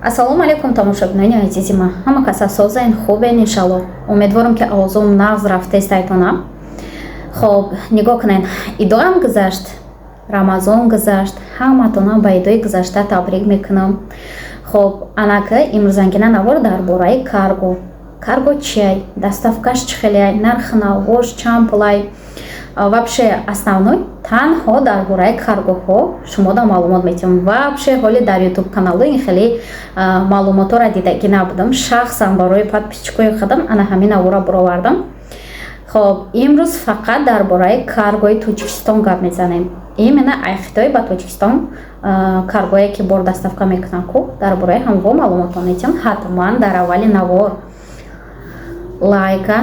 Ассалому алайкум, тамошобинони азизи ман. Ҳама каса созен, хубен, иншалло. Умедворам, ки овозум нағз рафтест айтона. Хоб, нигоҳ кунед, идоам гузашт, Рамазон гузашт. Ҳаматона ба идои гузашта табрик мекунам. Хоб, анака имрӯзангина навор дар бораи карго. Карго чиай, доставкаш чӣ хелеай, нархи навош чанд пулай, вообще основной танҳо дар бораи каргоҳо шумода маълумот метиҳам. Вообще ҳоли дар Ютуб каналу ин хеле маълумотҳоро дидагӣ набудам. Шахсан барои подписчикои худам ана ҳамин навора буровардам. Хоб, имрӯз фақат дар бораи каргои Тоҷикистон гап мезанем. Именно ай Хитой ба Тоҷикистон каргое ки бор доставка мекунанд ку, дар бораи ҳамво маълумотҳо метиҳам. Ҳатман дар аввали навор лайка,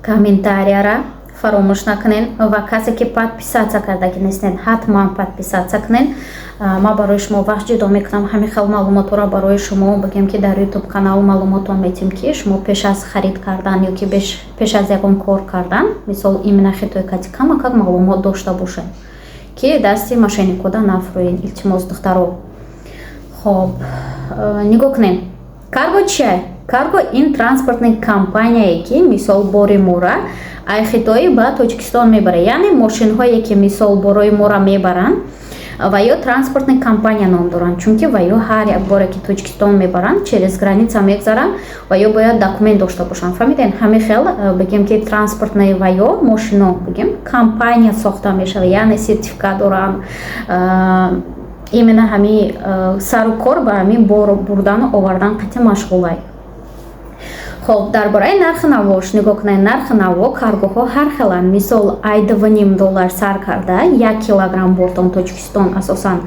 комментарияра фаромӯш накунед ва касе ки подписаться кардагӣ нестед, ҳатман подписаться кунед. Ман барои шумо вақт ҷудо мекунам, ҳамин хел маълумотҳоро барои шумо, бигем ки дар Ютуб канал маълумотон метиҳем, ки шумо пеш аз харид кардан ё ки пеш аз ягон кор кардан, мисол, именно хитои кати, камакак маълумот дошта бошед, ки дасти мошенникода нафурӯед. Илтимос, духтаро. Хоб, нигоҳ кунед, карго чия? Карго ин транспортный компанияе ки, мисол, бори мора ай Хитоӣ ба Тоҷикистон мебарад, яъне мошинҳое ки, мисол, борои мора мебаранд ва ё транспортный компания ном доранд, чунки ва ё ҳар як боре ки Тоҷикистон мебаранд, через граница мегзаранд ва ё бояд документ дошта бошанд. Фаҳмидем? Ҳамин хел, бигем ки транспортный ва ё мошино, бигем, компания сохта мешавад, яъне сертификат доранд. Именно ҳамин сару кор ба ҳамин бор бурдану овардан қатъи машғулай. Хоб, дар бораи нархи навош нигоҳ кунед. Нархи наво каргоҳо ҳар хеланд. Мисол, ай 2,5 доллар сар карда 1 килограмм бортон Тоҷикистон, асосан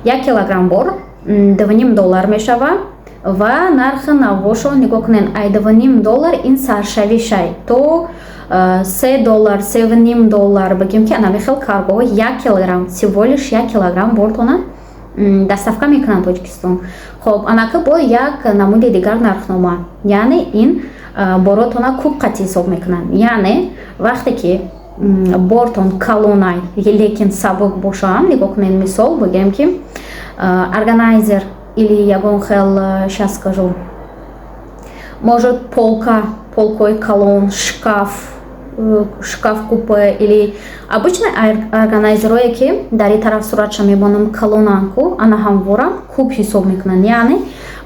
1 килограмм бор 2,5 доллар мешавад. Ва нархи навошо нигоҳ кунед: ай 2,5 доллар ин саршавишай то 3 доллар, 3,5 доллар, бигем ки анами хел каргоҳо 1 килограмм, всего лишь 1 килограмм бортона доставка мекунанд Тоҷикистон. Хоб, анака бо як намуди дигар нархнома, яъне ин боротона куб қати ҳисоб мекунанд. Яъне вақте ки бортон калонай, лекин сабук бошам, нигоҳ кунед, мисол, бигем ки органайзер или ягон хел, щас скажу, может, полка, полкои калон, шкаф, шкаф купе или обычный органайзерое ки дар ин тараф суратша мебонам, калонан ку, ана ҳамвора куб ҳисоб мекунанд, яъне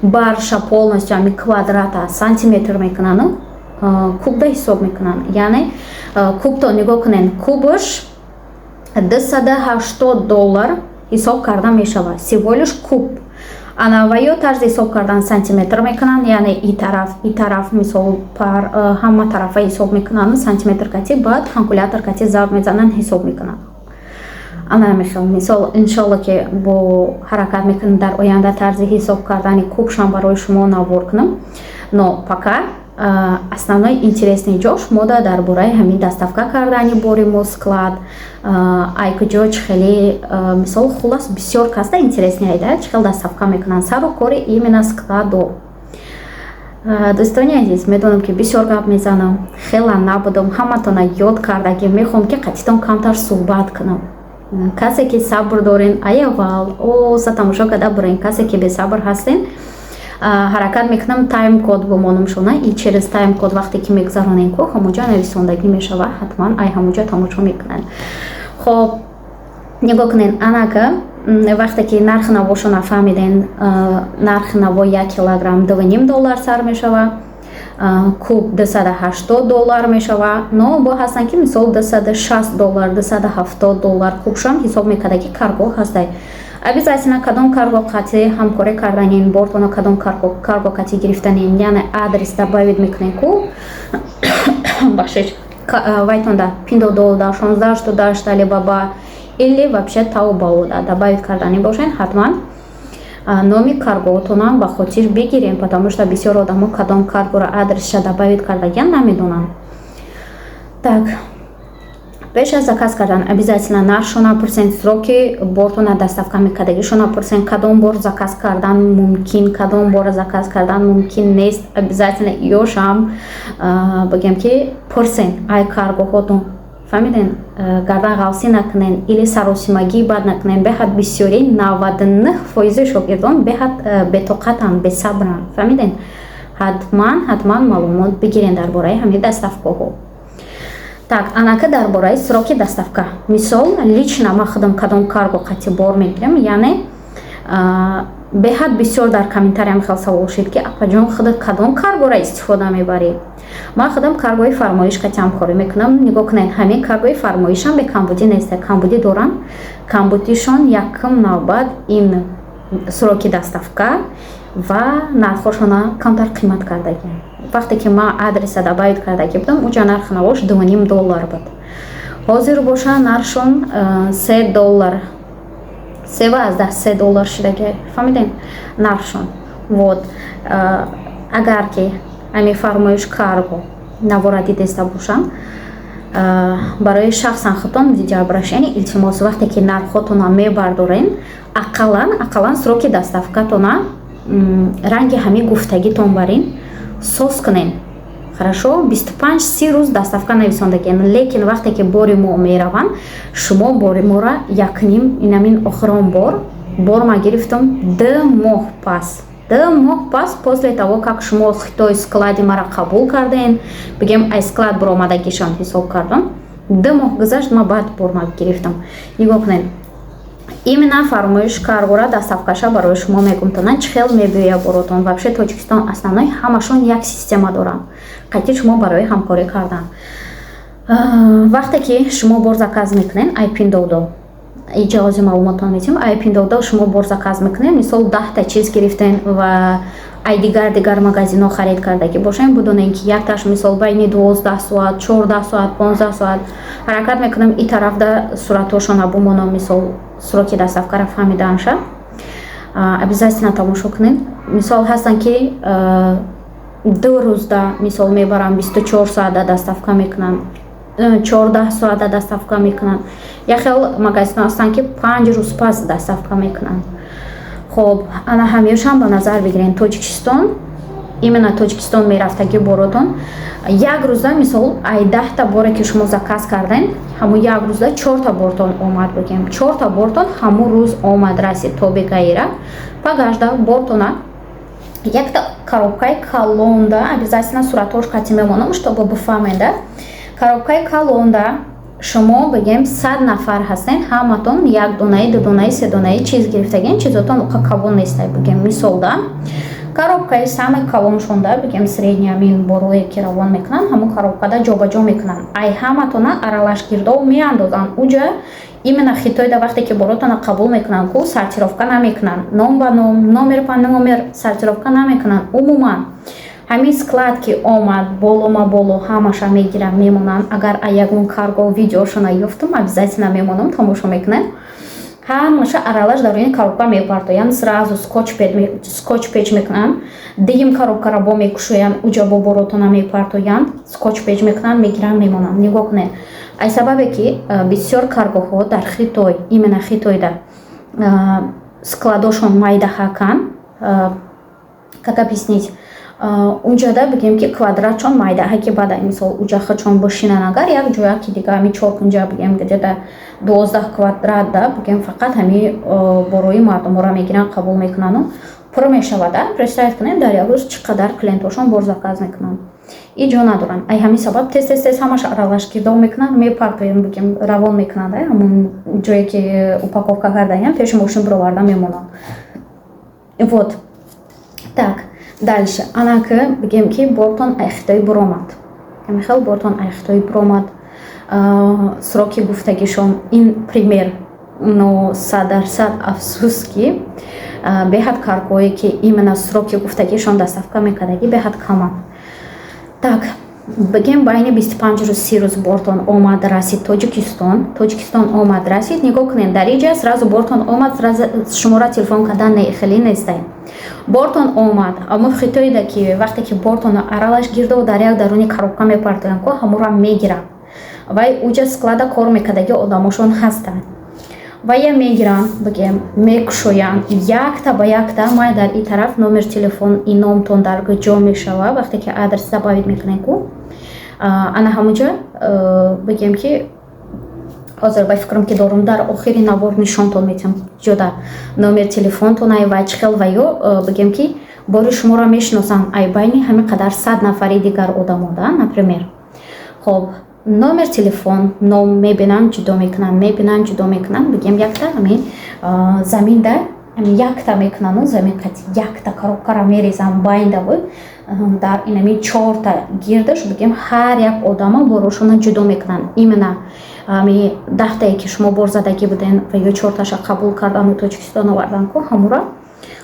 барша полностью ами квадрата сантиметр мекунану кубда ҳисоб мекунанд. Яъне кубто нигоҳ кунед, кубаш 280 доллар ҳисоб карда мешавад, всего лишь куб. Ана ва ё тарзи ҳисоб кардан сантиметр мекунанд, яъне и тараф, и тараф, мисол, пар ҳама тарафа ҳисоб мекунанд сантиметр кати, баъд калькулятор кати зарб мезананд, ҳисоб мекунанд. Ана мехел, мисол, иншолло ки бо ҳаракат мекунам, дар оянда тарзи ҳисоб кардани кубшам барои шумо навор кунам. Но пока основной интересный ҷош мода дар бораи ҳамин доставка кардани бори мо, склад ай куҷо, чӣ хеле, мисол, хулас, бисёр каста интересный айда, чӣ хел доставка мекунанд, сару кори именно складо. Дӯстони азиз, медонам, ки бисёр гап мезанам, хела набудам, ҳаматона ёд кардагӣ, мехоҳам, ки қатитон камтар суҳбат кунам. Касе ки сабр дорен, ай аввал оса тамошо карда бурен. Касе ки бесабр ҳастен, ҳаракат мекунам тайм код бимонам шона и через тайм код вақте ки мегузаронем ку, ҳамуҷа нависондагӣ мешава, ҳатман ай ҳамуҷа тамошо мекунанд. Хоб, нигоҳ кунед, анака вақте ки нархи навошо нафаҳмиден, нархи наво 1 килограмм 2,5 доллар сар мешава, куб 280 доллар мешава. Но бо ҳастанд, ки, мисол, 260 доллар, 270 доллар кубшам ҳисоб мекарда, ки карго ҳастай. Обязательно кадом карго қатъи ҳамкорӣ карданин, бортона кадом карго қатъи гирифтанин, яъне адрес добавить мекунем ку, бахшиш, вайтонда, Пиндуодуода, 1688, Алибаба или вообще Таобаода добавить кардани бошен, ҳатман номи каргоотонам ба хотир бигирем, потому что бисёр одамо кадом каргоро адресша добавить кардагиан намедонанд. Так, пеш аз заказ кардан обязательно нархшона пурсен, сроки бортона доставка мекардагишона пурсен, кадом бор заказ кардан мумкин, кадом бор заказ кардан мумкин нест, обязательно ёшам, бигем ки, пурсен ай каргоҳотон. Фаҳмиден? Гардан ғалсӣ накунен или саросимагӣ бад накунен. Беҳад бисёри, 99 фоизи шогирдон беҳад бетоқатанд, бесабранд. Фаҳмиден? Ҳатман, ҳатман маълумот бигирен дар бораи ҳамин доставкаҳо. Так, анака дар бораи сроки доставка. Мисол, лично ман худам кадом карго қати бор мегирам, яъне беҳад бисёр дар комментариям хел савол шуд, ки апаҷон, худат кадом каргора истифода мебарӣ? Ман худам каргои Фармоиш қати ҳамкорӣ мекунам. Нигоҳ кунед, ҳамин каргои Фармоишам бекамбудӣ нест, камбудӣ доранд. Камбудишон якум навбат ин сроки доставка ва нархҳошона камтар қимат кардагианд. Вақте ки ман адреса добавить кардагӣ будам, уҷа нархи навош 2,5 доллар буд, ҳозир боша нархшон 3 доллар, 3,3 доллар шудаги. Фаҳмидем нархшон? Вот, агар ки ами Фармоиш Карго навора дидеста бошам, барои шахсан худтон видеообращение: илтимос, вақте ки нархҳотона мебардорен, ақаллан, ақаллан сроки доставкатона ранги ҳамин гуфтагитон барин соз кунен. Хорошо, 25-30 рӯз доставка нависондагиен, лекин вақте ки бори мо мераванд, шумо бори мора якним, инамин охирон бор ма гирифтам 2 моҳ пас, 2 моҳ пас после того как шумо хитой склади мара қабул карден, бигем, ай склад буромадагишам ҳисоб кардам, 2 моҳ гузашт, ма баъд бор ма гирифтам. Нигоҳ кунед, именно Фармоиш Каргора доставкаша барои шумо мегум, то чӣ хел мебиёя боротон. Вообще Тоҷикистон основной ҳамашон як система доранд қайти шумо барои ҳамкорӣ кардан. Вақте ки шумо бор заказ мекунед, ай Пиндуодуо иҷози маълумотон метиҳем, ай Пиндуодуо шумо бор заказ мекунед, мисол, 10-та чиз гирифтен ва ай дигар магазинҳо харид кардагӣ бошем, будонем, ки якташ, мисол, байни 12 соат, 14 соат, 15 соат ҳаракат мекунам. И тарафда суратҳошона бумонам, мисол, сроки доставкара фаҳмидаамша, обязательно тамошо кунед. Мисол, ҳастанд, ки 2 рӯзда, мисол, мебарам, 24 соата доставка мекунанд, 14 соата доставка мекунанд. Як хел магазинҳо ҳастанд, ки 5 рӯз пас доставка мекунанд. Хоб, ана ҳамешам ба назар бигирен. Тоҷикистон, именно Тоҷикистон мерафтаги боротон як рӯза, мисол, ай 10-та боре ки шумо заказ кардем, ҳамун як рӯза чорта бортон омад, бигем, чорта бортон ҳамун рӯз омад, расид то бегаира. Пагажда бортона якта коробкаи калонда, обязательно суратҳош қати мемонам, чтобы бифаҳменда, коробкаи калонда шумо, бигем, 100 нафар ҳастен, ҳаматон як донаи, ду донаи, се донаи чиз гирифтагин, чизотон уқа калон нестай, бигем, мисол да, коробкаи самый калоншонда, бигем, средний амин борое ки равон мекунанд, ҳамун коробкада ҷобаҷо мекунанд, ай ҳаматона аралаш гирдов меандозанд уҷа. Именно хитойда вақте ки боротона қабул мекунанд ку, сортировка намекунанд, ном ба ном, номер ба номер сортировка намекунанд. Умуман ҳамин склад ки омад, болома боло ҳамаша мегиранд, мемонанд. Агар ягон карго видеошона ёфтум, обязательно мемонам, тамошо мекунем. Ҳамаша аралаш дар ин коробка мепартоянд, сразу скотч печ мекунанд, дигим коробкара бо мекушоянд, уҷа бо боротона мепартоянд, скотч печ мекунанд, мегиранд, мемонанд. Нигоҳ кунед, ай сабабе ки бисёр каргоҳо дар Хитой, именно Хитойда складошон майдаҳаканд. Как объяснить? Унҷода, бигем, ки квадратшон майдаҳаки, баъд, мисол, уҷа худшон бошинанд, агар як ҷоя ки дига ҳами чоркунҷа, бигем, где-то 12 квадрат да, бигем, фақат ҳами борои мардуморо мегиранд, қабул мекунану пур мешавад. Представить кунед, дар як рӯз чӣ қадар клиентҳошон бор заказ мекунанд и ҷо надоранд. Ай ҳамин сабаб тез, тез, тез ҳамаша аралаш гирдов мекунанд, мепартоянд, бигем, равон мекунанд, ҳамон ҷое ки упаковка кардаям, пеши мошин бироварда мемонанд. Вот так, дальше, анаки, бигем, ки бортон ай Хитой буромад, ҳамихел бортон ай Хитой буромад, сроки гуфтагишон ин пример, но 100%, афсӯс, ки беҳад каргое ки именно сроки гуфтагишон доставка мекардагӣ, беҳад каманд. Так, бигем, байни 25 рӯз, 30 рӯз бортон омад, расид Тоҷикистон. Тоҷикистон омад, расид. Нигоҳ кунед, дар иҷа сразу бортон омад, сразу шуморо телефон кардан не, хеле нестай. Бортон омад, аммо хитоида ки вақте ки бортонро аралаш гирдо дар як даруни коробка мепартоянд ку, ҳамонро мегиранд. Вай уҷа склада кор мекардаги одамошон ҳастанд, вая мегиранд, бигем, мекушоянд якта ба якта. Май дар и тараф номер телефон и номтон дар ҷо мешава. Вақте ки адрес добавить мекунем ку, ана ҳамунҷа, бигем, ки Ҳозир ба фикрам, ки дорум, дар охири навор нишонтон метиҳам, ҷода номер телефонтон ай ва чӣ хел ва ё бигем, ки бори шуморо мешиносанд ай байни ҳамин қадар 100 нафари дигар одамо да, например. Хоб, номер телефон, ном мебинанд, ҷудо мекунанд, мебинанд, ҷудо мекунанд. Бигем, якта ҳамин заминда якта мекунану замин қати якта коробкара мерезанд байндаву дар инами чорта гирдаш, бигем, ҳар як одама борошона ҷудо мекунанд. Именно ами 10-тае, ки шумо бор задагӣ буден ва ё чорташа қабул кардану Тоҷикистон овардан ку, ҳамура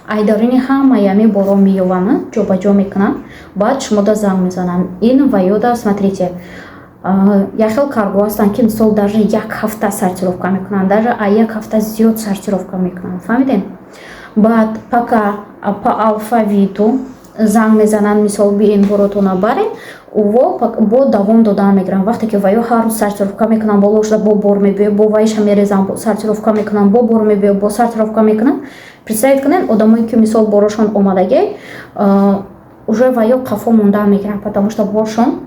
айдарини ҳамаи ами боро меёванд, ҷобаҷо мекунанд, баъд шумода занг мезананд. Ин ва ёда, смотрите, як хел карго ҳастанд, ки мисол даже як ҳафта сортировка мекунанд, даже як ҳафта зиёд сортировка мекунанд, фаҳмидем? Баъд пока по алфавиту занг мезананд, мисол, биен, боротона барен, во бо давом додан мегиранд. Вақте ки ваё ҳар рӯз сортировка мекунанд, боло шуда бо бор мебиёд, бо вайша мерезанд, бо сортировка мекунанд, бо бор мебиёд, бо сортировка мекунанд. Представить кунед, одамое, ки мисол борошон омадагӣ, уже ваё қафо мондан мегиранд, потому что боршон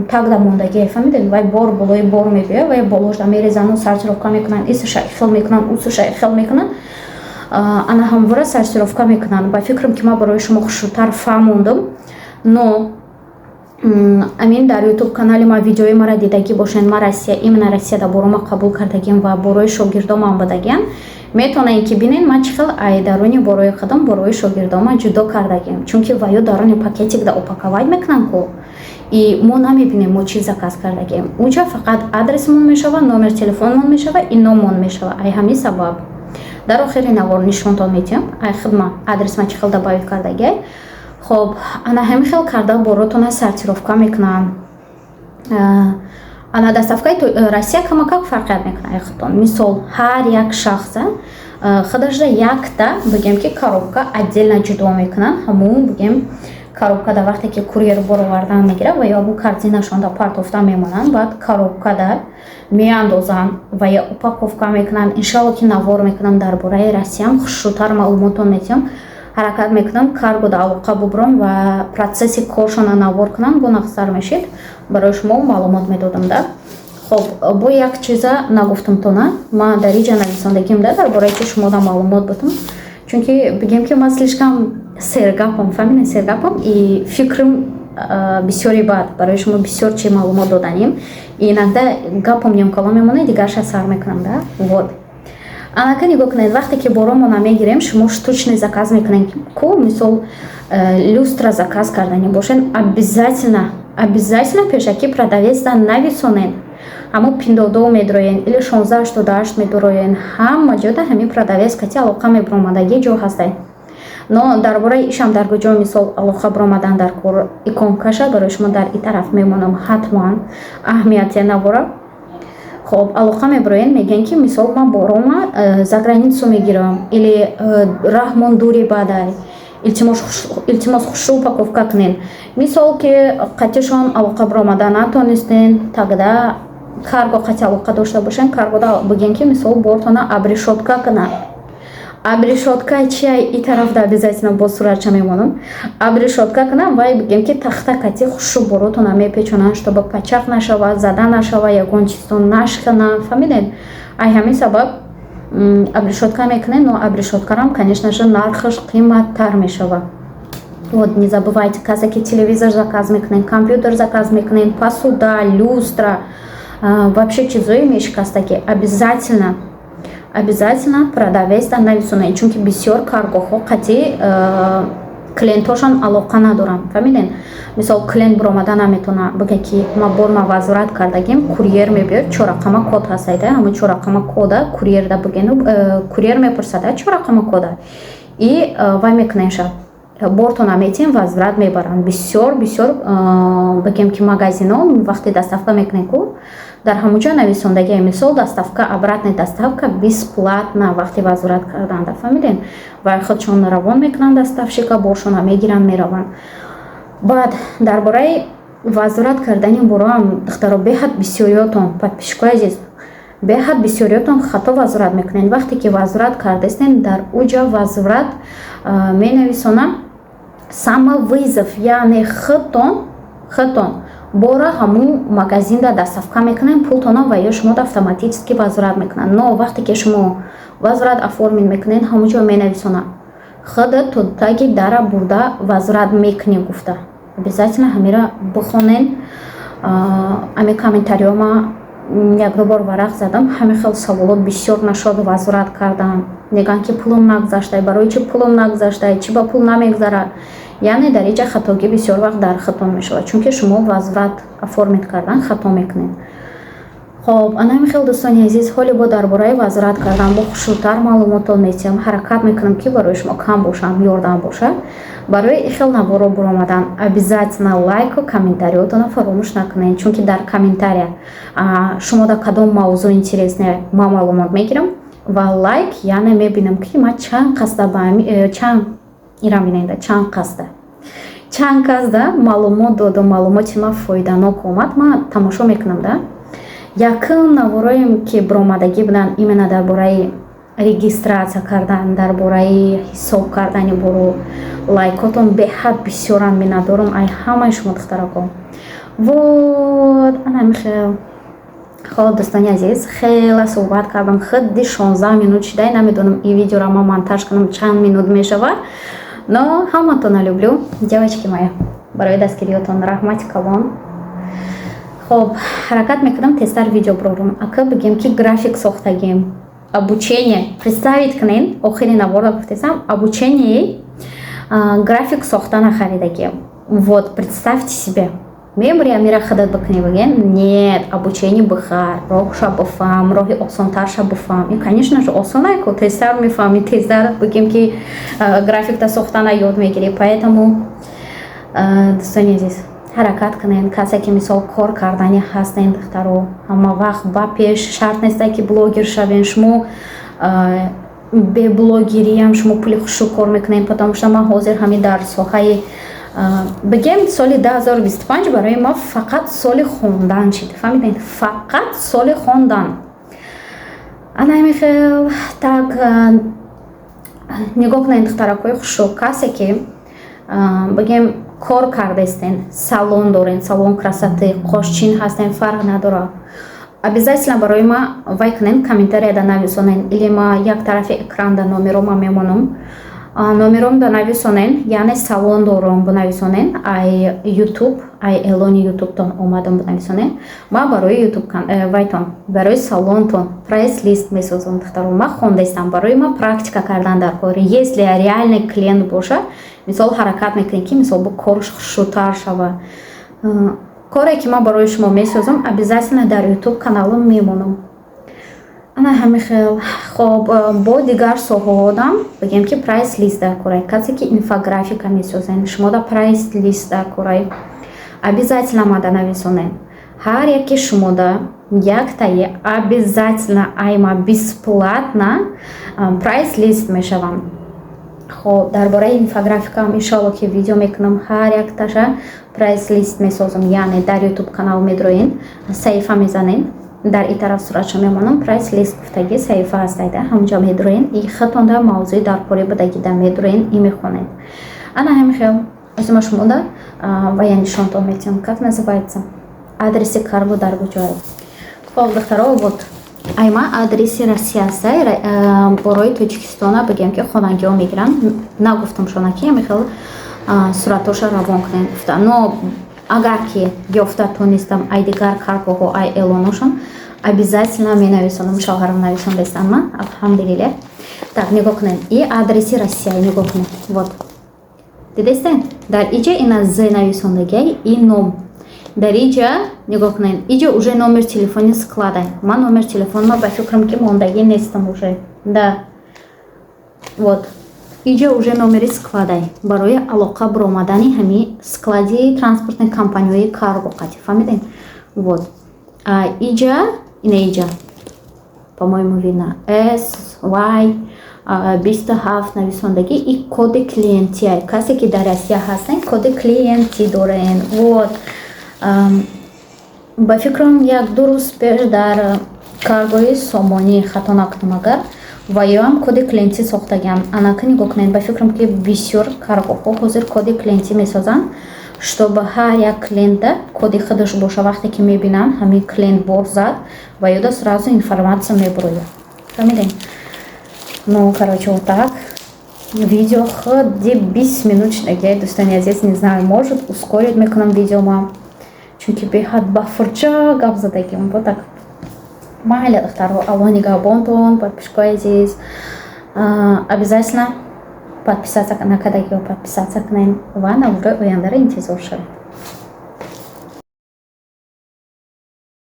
тагда мондагӣ, фаҳмидед? Вай бор болои бор мебиёд, вай болошда мерезану сортировка мекунанд, исуша хел мекунанд, усуша хел мекунанд, ана ҳамвора сортировка мекунанд. Ба фикрам, ки ман барои шумо хушрӯтар фаҳмондам, но амин дар Ютуб канали ма видеои мара дидагӣ бошед, ма Россия, именно Россияда борома қабул кардагим ва борои шогирдомам будагиам, метавонед, ки бинед, ман чӣ хел ай даруни борои худам борои шогирдома ҷудо кардагим, чунки ваё даруни пакетикда упаковать мекунанд ку, и мо намебинем, мо чӣ заказ кардагим. Унҷа фақат адресмон мешава, номер телефонмон мешава и номмон мешава. Ай ҳамин сабаб дар охири навор нишонтон метиҳам, ай хидма адресма чӣ хел добавить кардагиай. Хоб, ана ҳамин хел карда боротона сортировка мекунам. Ана доставкаи Россия камакак фарқият мекунад ай худтон. Мисол, ҳар як шахса худашда якта, бигем, ки коробка отдельно ҷудо мекунанд. Ҳамун, бигем, коробкада вақте ки курьер бор овардан мегирад ва ё бу корзинашонда партофта мемонанд, баъд коробкада меандозанд ва ё упаковка мекунанд. Иншалло, ки навор мекунам дар бораи Россиям, хушрӯтар маълумотон метиҳам. Ҳаракат мекунам каргода алоқа бубурам ва процесси коршона навор кунам, бо нақсар мешид, барои шумо маълумот медодам да. Хоб, бо як чиза нагуфтамтона, ман дар иҷа нависондагим да, дар бораи чи шумода маълумот будам, чунки, бигем, ки ман слишком сергапам, фаҳмидем, сергапам и фикрам бисёри бад, барои шумо бисёр чи маълумот доданим, иногда гапам нимкала мемонад, дигарша сар мекунам да. Вот, анака нигоҳ кунед, вақте ки боромона мегирем, шумо штучный заказ мекунед ку, мисол, люстра заказ кардани бошед, обязательно, обязательно пешакӣ продавецда нависонед. Ҳамо Пиндуодуо медроен или 1688 медуроен, ҳама ҷода ҳамин продавец кати алоқа мебуромадагӣ ҷо ҳастай. Но дар бораи ишам дар куҷо, мисол, алоқа буромадан дар кор, иконкаша барои шумо дар и тараф мемонам, ҳатман аҳамияте набора. Хоб, алоқа мебуроен, мегӯян, ки мисол, ман борома за границу мегирам или раҳмон дури бадай, илтимос, хушрӯ упаковка кунед. Мисол, ки қатишон алоқа буромада натонистен, тогда карго қати алоқа дошта бошен, каргода бигӯен, ки мисол, бортона обрешётка кунад. Обрешётка чия? И тарафда обязательно бо суратча мемонам. Обрешётка кунам, вай, бигем, ки тахта кати хушрӯ боротона мепечонанд, чтобы пачақ нашавад, зада нашава, ягон чизтон нашкана, фаҳмидед? Ай ҳамин сабаб обрешётка мекунем, но обрешёткарам, конечно же, нархаш қиматтар мешавад. Вот, не забывайте, касе ки телевизор заказ мекунед, компьютер заказ мекунед, посуда, люстра, вообще чизое мешикастаки, обязательно, обязательно продавецда нависонед, чунки бисёр каргоҳҳо қати клиентҳошон алоқа надоранд, фаҳмидед? Мисол, клиент биромада наметавона бигӯяд, ки ма борма возврат кардагим. Курьер мебиёд, чорақама код ҳастайда, ҳамон чорақама кода курьерда бигӯену, курьер мепурсада чорақама кода и вай мекунеша, бортона метиҳем, возврат мебаранд. Бисёр, бисёр, бигем, ки магазино вақте доставка мекунем ку, дар ҳамон ҷо нависондагия, мисол, доставка, обратная доставка бесплатна вақти возврат карданда, фаҳмидем? Ва худшон равон мекунанд доставщика, боршона мегиранд, мераванд. Баъд дар бораи возврат кардани бороам, духтаро, беҳад бисёриётон, подписчикои азиз, беҳад бисёриётон хато возврат мекунед. Вақте ки возврат кардастем, дар уҷа возврат менависонам самовывоз, яъне худтон Бора ҳамун магазинда доставка мекунем, пултона ва ё шумо автоматически возврат мекунанд. Но вақте ки шумо возврат оформить мекунед, ҳамун ҷо менависонад: «Худа то таги дара бурда возврат мекунӣ» гуфта. Обязательно ҳамира бихонен. Ами комментариёма якду бор варақ задам, ҳамин хел саволот бисёр нашуд. Возврат кардан мегӯянд, ки пулум нагузаштай, барои чӣ пулум нагузаштай, чӣ ба пул намегузарад? Яъне дар инҷа хатогӣ бисёр вақт дар хато мешавад, чунки шумо возврат оформить кардан хато мекунед. Хоб, ана ҳамин хел, дӯстони азиз. Ҳоле бо дар бораи возврат кардан бо хушрӯтар маълумотон метиҳам. Ҳаракат мекунам, ки барои шумо кам бошам, ёрдам бошад. Барои ин хел наворо буромадан обязательно лайку комментариётонро фаромӯш накунед, чунки дар комментария шумо дар кадом мавзӯъ интересне, ман маълумот мегирам ва лайк, яъне мебинам, ки ман чанд қасда чанд ирам бинед, чанд касда маълумот додам, маълумоти ман фоиданок омад. Ман тамошо мекунам да. Якум навороем, ки биромадагӣ буданд, именно дар бораи регистрация кардан, дар бораи ҳисоб кардани бору, лайкотон беҳад бисёран. Миннатдорам ай ҳамаи шумо, духтарако. Вот ана михел. Хоб, дӯстони азиз, хеле суҳбат кардам, худди 16 минут шидай. Намедонам, ин видеоро ман монтаж кунам, чанд минут мешавад, но ҳаматона люблю, девочки моя. Барои дастгириётон раҳмати калон. Хоб, ҳаракат мекунам тезтар видео бирорам. Ака, бигем, ки график сохтагем, обучение представить кунен. Охири наворда гуфтесам, обучение график сохтана харидагем. Вот представьте себе, мемури амира хадат бикунӣ, бигем: «Нет, обучение бихар, роҳша бифаҳм, роҳи осонтарша бифаҳм». И, конечно же, осонай ку, тезтар мефаҳмӣ, тезтар, бигем, ки графикта сохтана ёд мегирӣ. Поэтому, дӯстони азиз, ҳаракат кунед. Касе ки, мисол, кор кардани ҳастен, духтаро, ҳама вақт ба пеш. Шарт несте, ки блогер шавен. Шумо бе блогериам шумо пули хушу кор мекунед, потому что ман ҳозир ҳамин дар соҳаи, бигем, соли 2025 барои ма фақат соли хондан шид, фаҳмидед? Фақат соли хондан. Ана ҳамин. Так, нигоҳ кунед, духтаракҳои хушу. Касе ки, бигем, кор кардастен, салон дорен, салон красоты, қошчин ҳастен, фарқ надорад, обязательно барои ма вай кунен, комментарияда нависонен или ма як тарафи экранда номерома мемонам, номером да нависонен, яъне «Салон дорам» бинависонен, ай Ютуб, ай эълони Ютубтон омадам бинависонен. Ма барои Ютуб вайтон, барои салонтон прайс лист месозам. Духтаро, ма хондастам, барои ма практика кардан дар кор. Если реальный клиент боша, мисол, ҳаракат мекунем, ки, мисол, бо корш хушрӯтар шава. Коре ки ман барои шумо месозам, обязательно дар Ютуб каналам мемонам. Ана ҳамин хел. Хоб, бо дигар соҳаҳодам, бигем, ки прайс лист дар корай. Касе ки инфографика месозен, шумо да прайс лист дар корай, обязательно мада нависонен. Ҳар яке шумода яктаи обязательно айма бесплатно прайс лист мешавам. Хоб, дар бораи инфографикаам, иншоалло, ки видео мекунам. Ҳар якташа прайс лист месозам, яъне дар Ютуб канал медроен, саҳифа мезанен, дар ин тараф суратша мемонам, прайс лист гуфтаги саҳифа ҳастайда, ҳамунҷо медроен и хатонда мавзӯи дар кори будагида медроен и мехонед. Ана ҳамин хел. Азима шумода ва я нишонтон метиҳам, как называется, адреси карго дар куҷое. Хоб, духтаро, вот айма адреси Россия ҳастай. Борои Тоҷикистона, бигем, ки хонагиҳо мегиранд. Нагуфтам шона, ки ҳамин хел суратоша равон кунед гуфта, но агар ки ёфта тонистам ай дигар каргоҳо, ай эълоношон, обязательно менависонам. Шавҳарам нависондастам ман, алҳамдулилла. Так, нигоҳ кунед, и адреси Россия, нигоҳ кунед. Вот, дидестен, дар иҷа ина з нависондагиай и ном. Дар иҷа нигоҳ кунед, иҷа уже номер телефони склада. Ман номер телефонма, ба фикрам, ки мондагӣ нестам уже да. Вот иҷа уже номери складай барои алоқа биромадани ҳами склади транспортный компанияи карго қати, фаҳмидем? Вот иҷа, ина иҷа, по-моему, видно, SY 27 нависондагӣ, и коди клиентия. Касе ки дар Россия ҳастен, коди клиентӣ дорен. Вот, ба фикрам, як-ду рӯз пеш дар каргои Сомонӣ, хато накунам агар, ва ёам коди клиентӣ сохтагиам. Анака нигоҳ кунед, ба фикрам, ки бисёр каргоҳҳо ҳозир коди клиентӣ месозанд. Чтобы ҳар як клиента коди худаш боша, вақте ки мебинанд, ҳамин клиент бор зад ва ёда сразу информация мебурояд. Фаҳмидем? Ну, короче, вот так. Видео худи 20 минут шудагиай, дӯстони азиз. Не знаю, может, ускорить мекунам видеома, чунки беҳад ба фурча гап задагим. Вот так. Майли, духтаро, Аллоҳ нигаҳбонтон. Подписчикои азиз, обязательно подписаться накардагиҳо подписаться кунем ва навори ояндаро интизор шавед.